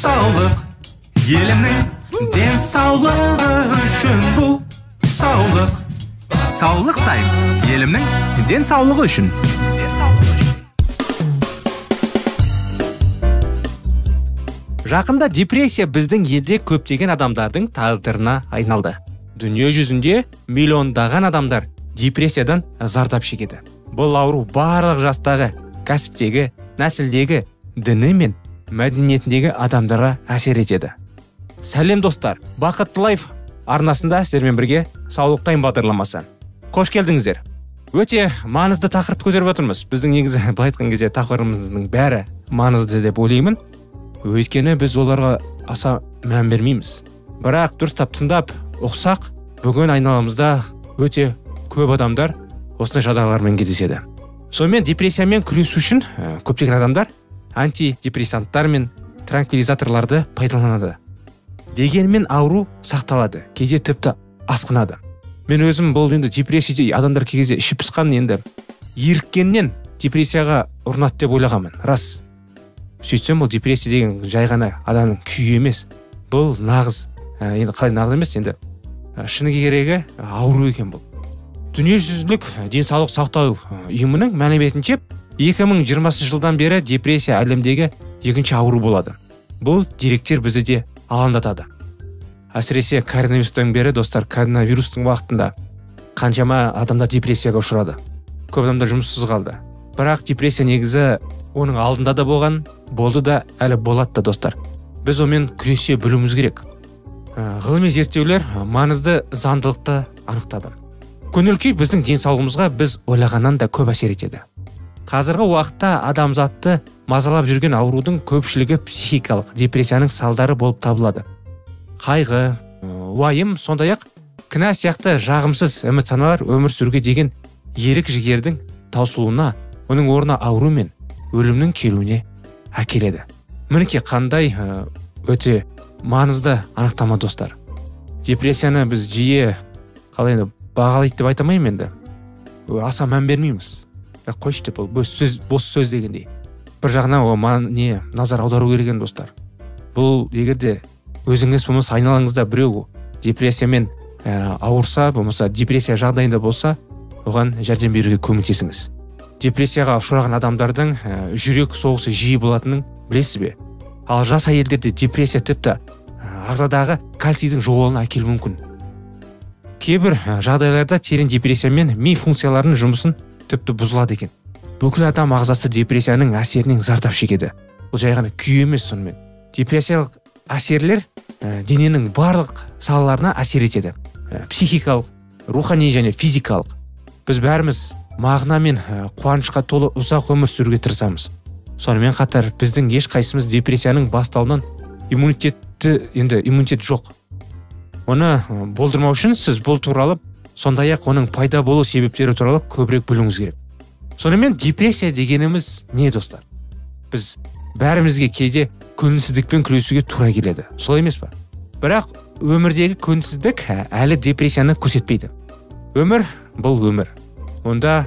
Саулық, елімнің денсаулығы үшін бұл саулық. Саулық тайм, елімнің денсаулығы үшін. Жақында депрессия біздің елде көптеген адамдардың тағдырына айналды. Дүние жүзінде миллиондаған адамдар депрессиядан зардап шегеді. Бұл ауру барлық жастағы, кәсіптегі, нәсілдегі, діні мен мәдениетіндегі адамдарға әсер етеді. Сәлем достар, Бақытты Лайф арнасында сіздермен бірге Саулық Тайм бағдарламасы. Қош келдіңіздер. Өте маңызды тақырыпты көтеріп отырмыз. Біздің негізі былай айтқан кезде тақырыбымыздың бәрі маңызды деп ойлаймын. Өйткені біз оларға аса мән бермейміз. Бірақ дұрыстап тыңдап ұқсақ, бүгін айналамызда өте көп адамдар осындай жағдайлармен кездеседі. Сонымен депрессиямен күресу үшін көптеген адамдар антидепрессанттар мен транквилизаторларды пайдаланады. Дегенмен ауру сақталады, кейде тіпті асқынады. Мен өзім бұл енді депрессия адамдар кей кезде ішіп пысқан енді еріккеннен депрессияға ұрынады деп ойлағанмын. Рас. Сөйтсем бұл депрессия деген жай ғана адамның күйі емес. Бұл нағыз, енді қалай нағыз емес, енді шыны керегі ауру екен бұл. Дүниежүзілік денсаулық сақтау ұйымының мәліметінше 2020 жылдан бері депрессия әлемдегі екінші ауру болады. Бұл деректер бізді де алаңдатады. Әсіресе коронавирустан бері, достар, коронавирустың уақытында қаншама адамдар депрессияға ұшырады. Көп адамдар жұмыссыз қалды. Бірақ депрессия негізі оның алдында да болған, болды да, әлі болады да, достар. Біз онымен күресе білуіміз керек. Ғылыми зерттеулер маңызды заңдылықты анықтады. Көңіл күй біздің денсаулығымызға біз ойлағаннан да көп әсер етеді. Қазіргі уақытта адамзатты мазалап жүрген аурудың көпшілігі психикалық депрессияның салдары болып табылады. Қайғы, уайым, сондай-ақ кінә сияқты жағымсыз эмоциялар өмір сүруге деген ерік жігердің таусылуына, оның орнына ауру мен өлімнің келуіне әкеледі. Мінекей қандай өте маңызды анықтама, достар. Депрессияны біз жиі қалай енді бағалайды деп айта алмаймын енді. Аса мән бермейміз. Қойшы деп, бұл сөз, бос сөз дегендей. Бір жағынан оған не назар аудару керек екен, достар. Бұл егер де өзіңіз болмаса айналаңызда біреу депрессиямен ауырса, болмаса депрессия жағдайында болса, оған жәрдем беруге көмектесіңіз. Депрессияға ұшыраған адамдардың жүрек соғысы жиі болатынын білесіз бе? Ал жас әйелдерде депрессия тіпті ағзадағы кальцийдің жоғалуына әкелуі мүмкін. Кейбір жағдайларда терең депрессиямен ми функцияларының жұмысын тіпті бұзылады екен. Бүкіл адам ағзасы депрессияның әсерінен зардап шегеді. Бұл жай ғана күй емес, сонымен. Депрессиялық әсерлер дененің барлық салаларына әсер етеді. Психикалық, рухани және физикалық. Біз бәріміз мағына мен қуанышқа толы ұзақ өмір сүруге тырысамыз. Сонымен қатар біздің ешқайсымыз депрессияның бастауынан иммунитет жоқ. Оны болдырмау үшін сіз бұл туралы, сондай-ақ оның пайда болу себептері туралы көбірек білуіңіз керек. Сонымен депрессия дегеніміз не, достар? Біз бәрімізге кейде көңілсіздікпен күресуге тура келеді. Солай емес па? Бірақ өмірдегі көңілсіздік әлі депрессияны көрсетпейді. Өмір бұл өмір. Онда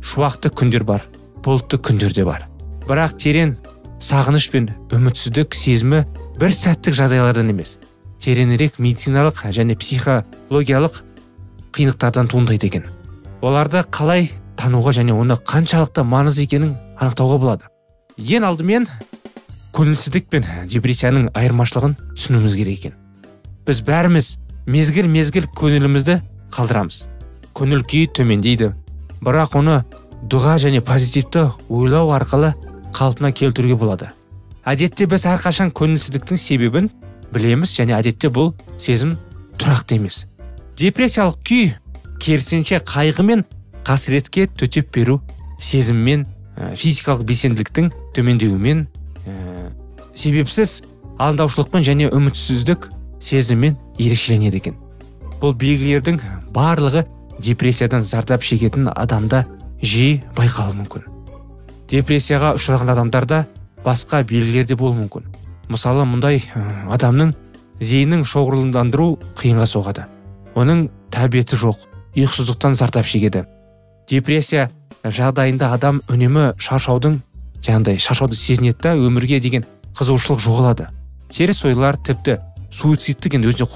шуақты күндер бар, бұлтты күндер де бар. Бірақ терең сағыныш пен үмітсіздік сезімі бір сәттік жағдайлардан емес, тереңірек медициналық және психологиялық қиындықтардан туындайды екен. Оларды қалай тануға және оны қаншалықты маңызды екенін анықтауға болады. Ең алдымен көңілсіздік пен депрессияның айырмашылығын түсінуіміз керек екен. Біз бәріміз мезгіл-мезгіл көңілімізді қалдырамыз. Көңіл күй төмендейді. Бірақ оны дұға және позитивті ойлау арқылы қалпына келтіруге болады. Әдетте біз әрқашан көңілсіздіктің себебін білеміз және әдетте бұл сезім тұрақты емес. Депрессиялық күй керісінше қайғы мен қасіретке төтеп беру сезіммен, физикалық белсенділіктің төмендеуімен, себепсіз алаңдаушылықпен және үмітсіздік сезіммен ерекшеленеді екен. Бұл белгілердің барлығы депрессиядан зардап шегетін адамда жиі байқалуы мүмкін. Депрессияға ұшыраған адамдарда басқа белгілер де болуы мүмкін. Мысалы, мұндай адамның зейінін шоғырландыру қиынға соғады. Оның тәбеті жоқ, ұйқысыздықтан зардап шегеді. Депрессия жағдайында адам үнемі шаршауды сезінеді да, өмірге деген қызығушылық жоғалады. Теріс ойлар, тіпті суицидтік енді өзіне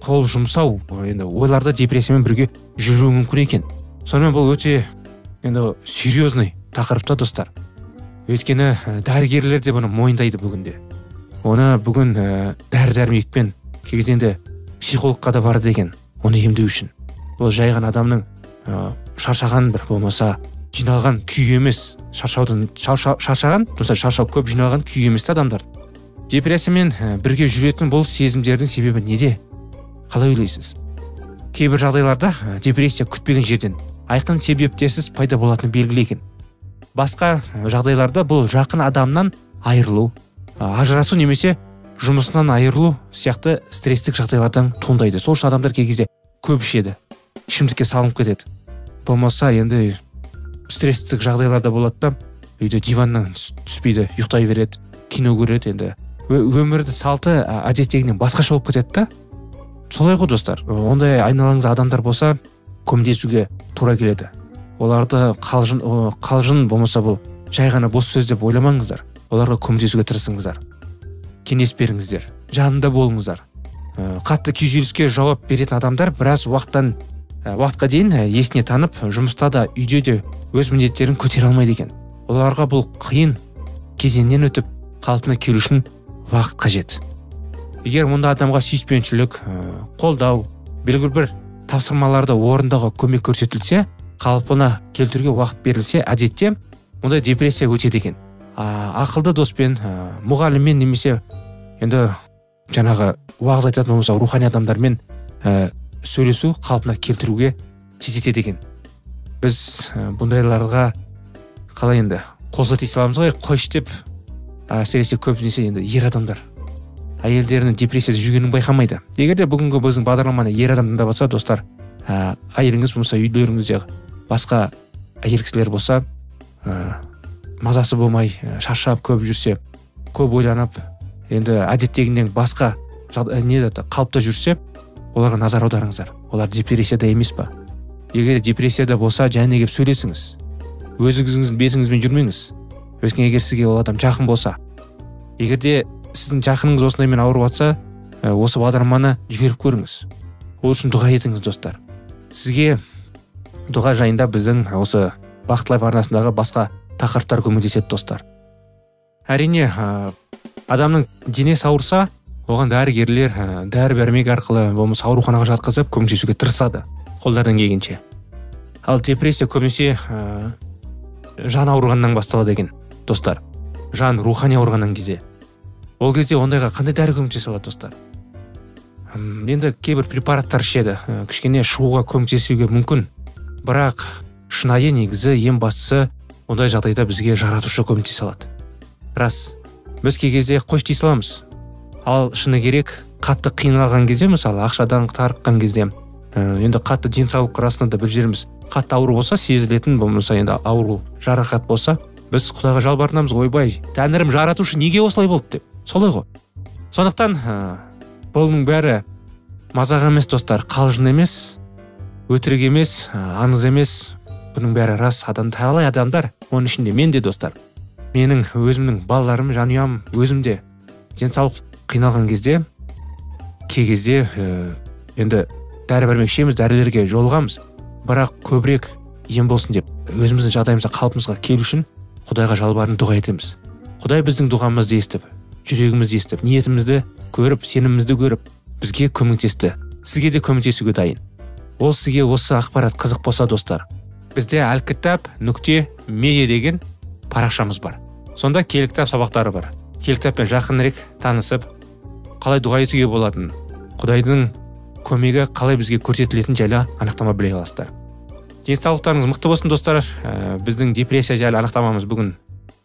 қол жұмсау енді ойларда депрессиямен бірге жүруі мүмкін екен. Сонымен бұл өте енді серьезный тақырыпта, достар. Өйткені дәрігерлер де бұны мойындайды бүгінде. Оны бүгін дәрі-дәрмекпен кей кезде енді психологқа да барады екен оны емдеу үшін. Ол жай ғана адамның шаршаған бір болмаса жиналған күй емес, шаршаған, болмаса шаршау көп жиналған күй емес те адамдар. Депрессиямен бірге жүретін бұл сезімдердің себебі неде? Қалай ойлайсыз? Кейбір жағдайларда депрессия күтпеген жерден айқын себептерсіз пайда болатыны белгілі екен. Басқа жағдайларда бұл жақын адамнан айырылу, ажырасу немесе жұмысынан айырылу сияқты стресстік жағдайлардан туындайды. Сол үшін адамдар кей кезде көп ішеді, ішімдікке салынып кетеді. Болмаса енді стресстік жағдайларда болады да, үйде диваннан түспейді, ұйықтай береді, кино көреді, енді өмірді салты әдеттегінен басқаша болып кетеді да. Солай ғой, достар. Ондай айналаңызда адамдар болса, көмектесуге тура келеді. Оларды қалжың болмаса бұл жай ғана бос сөз деп ойламаңыздар. Оларға көмектесуге тырысыңыздар. Кеңес беріңіздер, жанында болыңыздар. Қатты күйзеліске жауап беретін адамдар біраз уақытқа дейін есіне танып, жұмыста да, үйде де өз міндеттерін көтере алмайды екен. Оларға бұл қиын кезеңнен өтіп, қалпына келу үшін уақыт қажет. Егер мұнда адамға сүйіспеншілік, қолдау, белгілі бір тапсырмаларды орындауға көмек көрсетілсе, қалпына келтіруге уақыт берілсе, әдетте мұндай депрессия өтеді екен. Ақылды доспен, мұғаліммен немесе енді жаңағы уағыз айтатын болмаса рухани адамдармен сөйлесу қалпына келтіруге тездетеді екен. Біз бұндайларға қалай енді қол сілтей саламыз ғой, қойшы деп. Әсіресе көбінесе енді ер адамдар әйелдерінің депрессияда жүргенін байқамайды. Егер де бүгінгі біздің бағдарламаны ер адам тыңдап жатса, достар, әйеліңіз болмаса үйлеріңізде басқа әйел кісілер болса, мазасы болмай, шаршап көп жүрсе, көп ойланып, енді әдеттегінен басқа қалыпта жүрсе, оларға назар аударыңыздар. Олар депрессияда емес па? Егер депрессияда болса, және келіп сөйлесіңіз. Өзіңіздің бетіңізбен жүрмеңіз. Өйткені егер сізге ол адам жақын болса, егер де сіздің жақыныңыз осындаймен ауырып жатса, осы бағдарламаны жіберіп көріңіз. Ол үшін дұға етіңіз, достар. Сізге дұға жайында біздің осы Бақыт Лайф арнасындағы басқа тақырыптар көмектеседі, достар. Әрине, адамның денесі ауырса, оған дәрігерлер дәрі-дәрмек арқылы болмаса ауруханаға жатқызып көмектесуге тырысады қолдарынан келгенше. Ал депрессия көбінесе жан ауырғаннан басталады екен, достар. Жан рухани ауырғаннан кезде. Ол кезде ондайға қандай дәрі көмектесе алады, достар? Енді кейбір препараттар ішеді, кішкене шығуға көмектесуге мүмкін. Бірақ шынайы негізі ең бастысы ондай жағдайда бізге жаратушы көмектесе алады. Рас, біз кей кезде қош дей саламыз. Ал шыны керек, қатты қиналған кезде, мысалы ақшадан тарыққан кезде, енді қатты денсаулық расында да бір жеріміз қатты ауру болса, сезілетін болмаса енді ауру жарақат болса, біз Құдайға жалбарынамыз, ойбай, тәңірім, жаратушы неге осылай болды деп. Солай ғой. Сондықтан бұның бәрі мазақ емес, достар, қалжың емес, өтірік емес, аңыз емес. Бұның бәрі рас. Талай адамдар, оның ішінде мен де, достар. Менің өзімнің балаларым, жанұям, өзім де денсаулық қиналған кезде, кей кезде енді дәрі-дәрмек ішеміз, дәрілерге жолығамыз. Бірақ көбірек ем болсын деп өзіміздің жағдайымызға, қалпымызға келу үшін Құдайға жалбарынып дұға етеміз. Құдай біздің дұғамызды естіп, жүрегімізді естіп, ниетімізді көріп, сенімімізді көріп, бізге көмектесті. Сізге де көмектесуге дайын. Ол сізге осы ақпарат қызық болса, достар, бізде alkitab.media деген парақшамыз бар. Сонда киелі кітап сабақтары бар. Киелі кітаппен жақынырақ танысып, қалай дұға етуге болатынын, Құдайдың көмегі қалай бізге көрсетілетінін жайлы анықтама біле аласыздар. Денсаулықтарыңыз мықты болсын, достар. Біздің депрессия жайлы анықтамамыз бүгін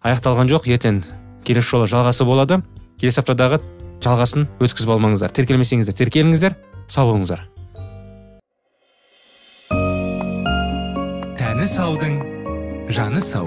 аяқталған жоқ. Ертең келесі жолы жалғасы болады. Келесі аптадағы жалғасын өткізіп алмаңыздар. Тіркелмесеңіздер, тіркеліңіздер. Сау болыңыздар. Тәні саудың жаны сау.